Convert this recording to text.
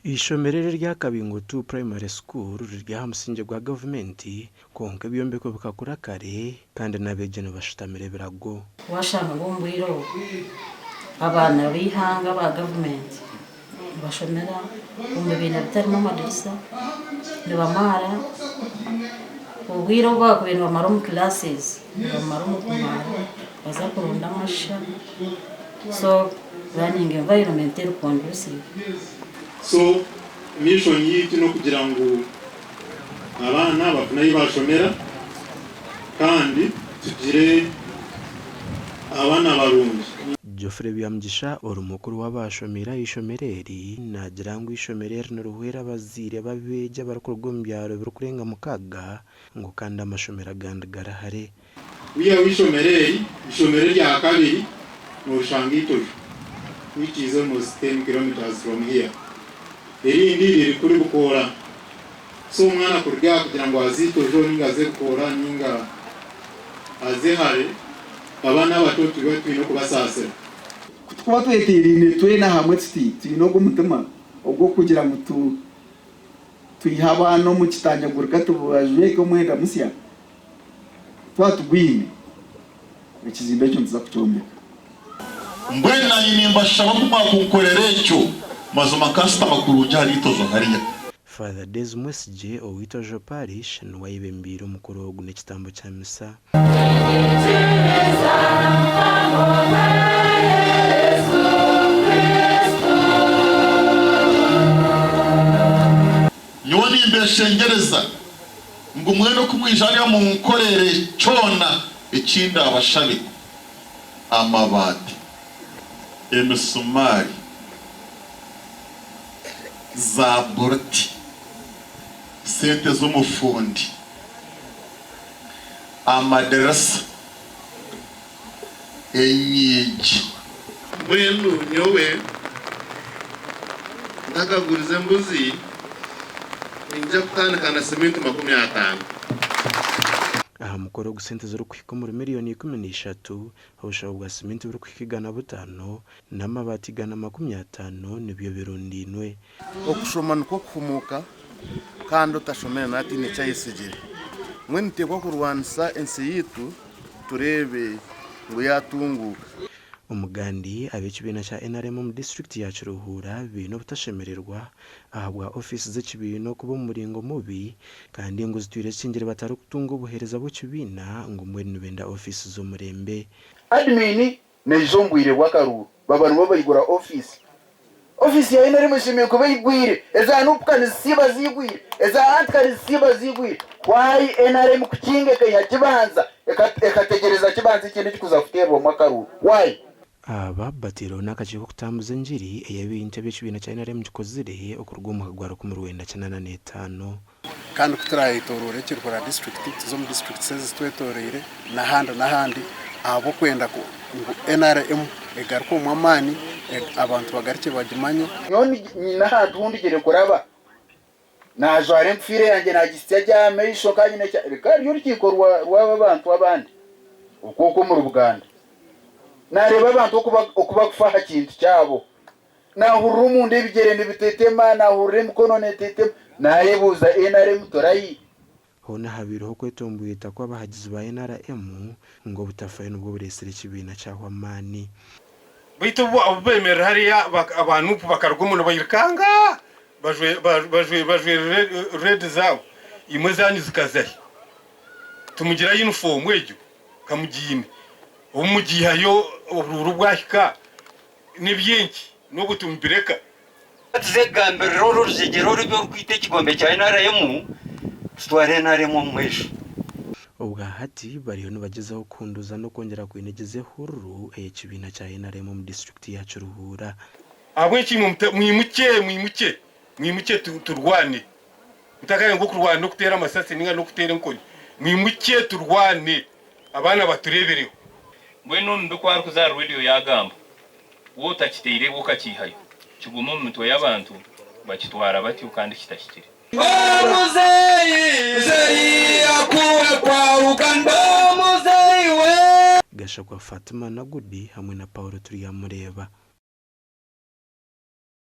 Eishomero eri erya Kabingo 2 Primary School riri aha musingye gwa gavumenti kwonka ebyombeko bikakura kare kandi n'abeegi nibashutamira ebirago. Waashanga ngu omu bwire obu abaana b'eihanga aba gavumenti nibashomera omu bibiina bitarimu amadirisa, nibamaara obwire obu baakubaire nibamara omu classes nibamara omu kumaara baza kuronda amasha so learning environment teri conducive. So mission yaitu n'okugira ngu abaana bafune ahi bashomera kandi tugire abaana barungi. Geoffrey Byamugisha ori mukuru w'abaashomeire aha ishomero eri naagira ngu eishomero eri nirihwera abazaire b'abeegi abarikuruga omu byaro ebirikurenga mukaaga ngu kandi amashomero agandi gari hare. Wiihaho eishomero eri, eishomero eryakabiri norishanga Itojo which is almost ten kilometres from here. Erindi riri kuri Bukoora. So omwana kuruga aha kugira ngu aze Itojo ninga aze Bukoora ninga aze hare, abaana abato tuba twine okubasaasira. Ku turikuba tweteeraine twena hamwe tuti, twine ogwo mutima ogw'okugira ngu tu twihe abaana omu kitanyagurika tubajweke omwenda musya, Twaba tugwine, ekizimbe ekyo nituza kukyombeka. Mbwenu naanye nimbashaba ku mwakunkorera ekyo, mazima nkaashutama kurungi ahari Itojo hariya. Father Des Mwesigye owa Itojo Parish niwe ayebembeire omukoro ogu n'ekitambo kya misa. Nyowe nimbeshengyereza ngu mwena oku mwija hariya munkorere kyona eki ndaabashabe, amabaati, emisumaari, zaaburuti, sente z'omufundi, amadirisa, enyigi. Mbwenu nyowe ntakagurize embuzi, niinyija kutandika na siminti 50. Aha mukoro ogu sente zirikuhika omuri miriyoni 13, obushaho bwa siminti burikuhika 500 n'amabaati 150 nibyo birundainwe. Okushoma nikwo kuhumuuka kandi otashomire naaba ataine ki ayesigire. Mbwenu nituteekwa kurwanisa ensi yaitu tureebe ngu yaatunguuka. Omugandi, Ab'ekibiina kya nrm omu disiturikiti ya Kiruhura baine obutashemererwa ahabwa ofiisi z'ekibiina okuba omu muringo mubi kandi ngu zitwire zikingire batarikutunga obuheereza bw'ekibiina ngu mbwenu nibenda ofiisi z'omurembe. Admin neija omu bwire bw'akaruuru baba nibo baigura ofiisi. Ofiisi ya nrm eshemereire kuba eigwire, eza nup ka nizisiiba ziigwire, eza anti ka nizisiiba ziigwire. Why nrm kukinga ekaiha kibanza ekategyereza kibanza ekindi ekikuza kuteerwamu akaruuru? Why? Aba bateireho n'akakiiko k'okutambuza engiri ey'ebintu ebi ekibiina kya nrm kikozire okuruga omu mwaka gwa 1985. Kandi ku turaayetooroore Kiruhura disiturikiti tuze omu disiturikiti ezitwetooroire n'ahandi n'ahandi ahabw'okwenda ngu NRM egaruke omu amaani abantu bagarukye bagimanye. Nyowe nyine ahantu hu ndigire kuraba, naajwara enkufiira yangye naagisitsya gye aha maisho nka nyine eki, rikaba riri orukiiko rw'aba bantu abandi okwo okwo omuri Buganda. Naareeba abantu oku bakufa aha kintu kyabo. Naahurira omunda ebigyere nibitetema, naahurira emikono neetetema, naayebuuza nrm torahi? Hoona habaireho okwetomboita kw'abahagizi ba nrm ngu obutafayo nibwo bureetsire ekibiina kyahwa amaani. Beitu obu beemerera hariya aba Nup bakaruga omu nibairukanga bajwaire red zaabo, imwe ezaanyu zikaza hi? Timugira yunifoomu egyo ka mugiine? Obu mugiihayo oburuuru bwahika N'eby'enki n'obu tumubireka. Tuze kugambirira oru orujegyere orubi orukwita ekigombe kya nrm tutware nrm omu maisho. Obwa hati bariyo nibagyezaho kuhunduuza n'okwongyera kwinegyeza ehururu ey'ekibiina kya nrm omu disiturikiti ya Kiruhura. Ahabw'enki imwe mwimukye, mwimukye, mwimukye turwane. Mutakagira ngu okurwana n'okuteera amasasi nainga n'okuteera enkoni. Mwimukye turwane, abaana batureebereho. Mbwenu omubi ku arikuza ahari rediyo yaagamba, waaba otakiteire iwe okakiihayo, kiguma omu mitwe y'abantu bakitwara batyo kandi kitahikire. Gashakwa Fatima Nagudi hamwe na Paul Turyamureeba.